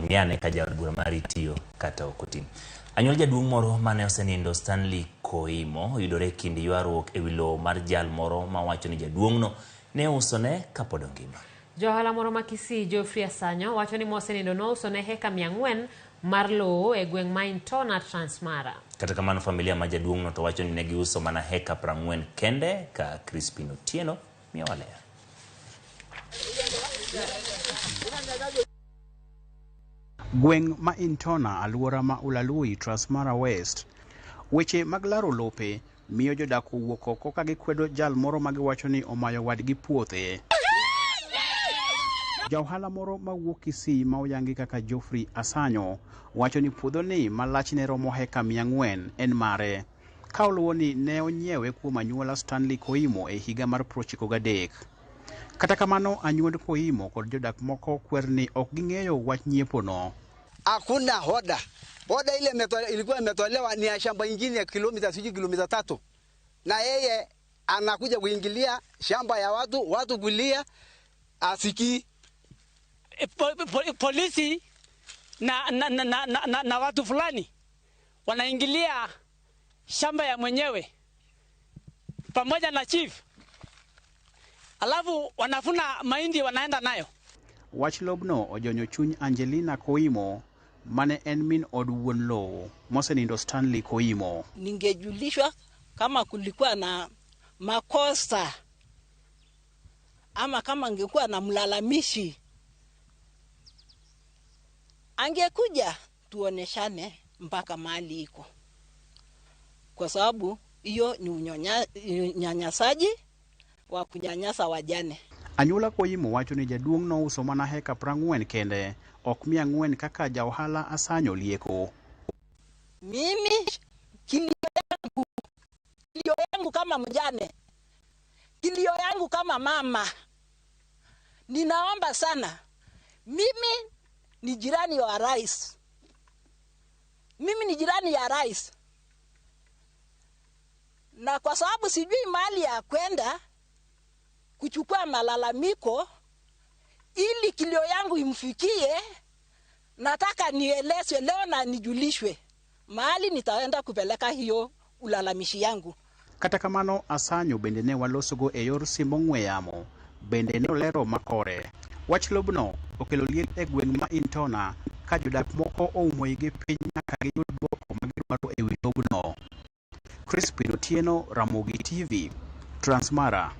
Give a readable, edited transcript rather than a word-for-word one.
Ng'i ane ka jaod bura mari tiyo kata ok oti. Anyuol jaduong' moro mane osenindo Stanley Koimo oyudore e kind ywaruok e wi lowo mar jal moro mawacho ni jaduong'no ne usone kapod ongima. Ja ohala moro ma Kisii Geoffrey Asanyo wacho ni mosenindo nousone heka 400 mar lowo e gweng' ma Intona Transmara. Kata kamano familia ma jaduong'no to wacho ni ne giuso mana heka 40 kende ka Crispin Otieno miyowa ler. Gweng' ma Intona aluora ma Ulalui Transmara West. Weche mag laro lope miyo jodak owuok oko ka gikwedo jal moro ma giwacho ni omayo wadgi puothe. Ja ohala moro mawuok Kisii ma oyangi kaka Geoffrey Asanyo wacho ni puodhoni ma lachne romo heka 400 en mare. Ka oluwo ni ne onyiewe kuom anyuola Stanley Koimo e higa mar 93. Kata kamano anyuond Koimo kod jodak moko kwer ni ok ging'eyo wach nyiepono. Hakuna oda. Oda ile ilikuwa imetolewa ni ya shamba ingine ya kilomita sijui kilomita 3, na yeye anakuja kuingilia shamba ya watu, watu kulia asikii. Polisi na watu fulani wanaingilia shamba ya mwenyewe pamoja na chief, alafu wanavuna mahindi wanaenda nayo. Wach lobno ojonyo chuny Angelina Koimo mane en min od wuon lowo mosenindo Stanley Koimo. Ningejulishwa kama kulikuwa na makosa ama kama angekuwa na mlalamishi, angekuja tuoneshane mpaka mahali iko, kwa sababu hiyo ni unyanyasaji wa kunyanyasa wajane. Anyuola Koimo wacho ni jaduong' nouso mana heka 40 kende, ok 400 kaka ja ohala Asanyo lieko. Mimi kilio yangu kama mjane, kilio yangu kama mama, ninaomba sana, mimi ni jirani wa rais, mimi ni jirani ya rais, na kwa sababu sijui mahali ya kwenda kuchukua malalamiko ili kilio yangu imfikie, nataka nielezwe leo na nijulishwe mahali nitaenda kupeleka hiyo ulalamishi yangu. Kata kamano Asanyo bende ne walosogo e yor simbo ong'we yamo, bende ne olero makore. Wach lobno okelo liet e gweng' ma Intona ka jodak moko oumo igi piny nyaka giyud dwoko ma gidwaro e wi lobno. Crispin Otieno, Ramogi TV, Transmara.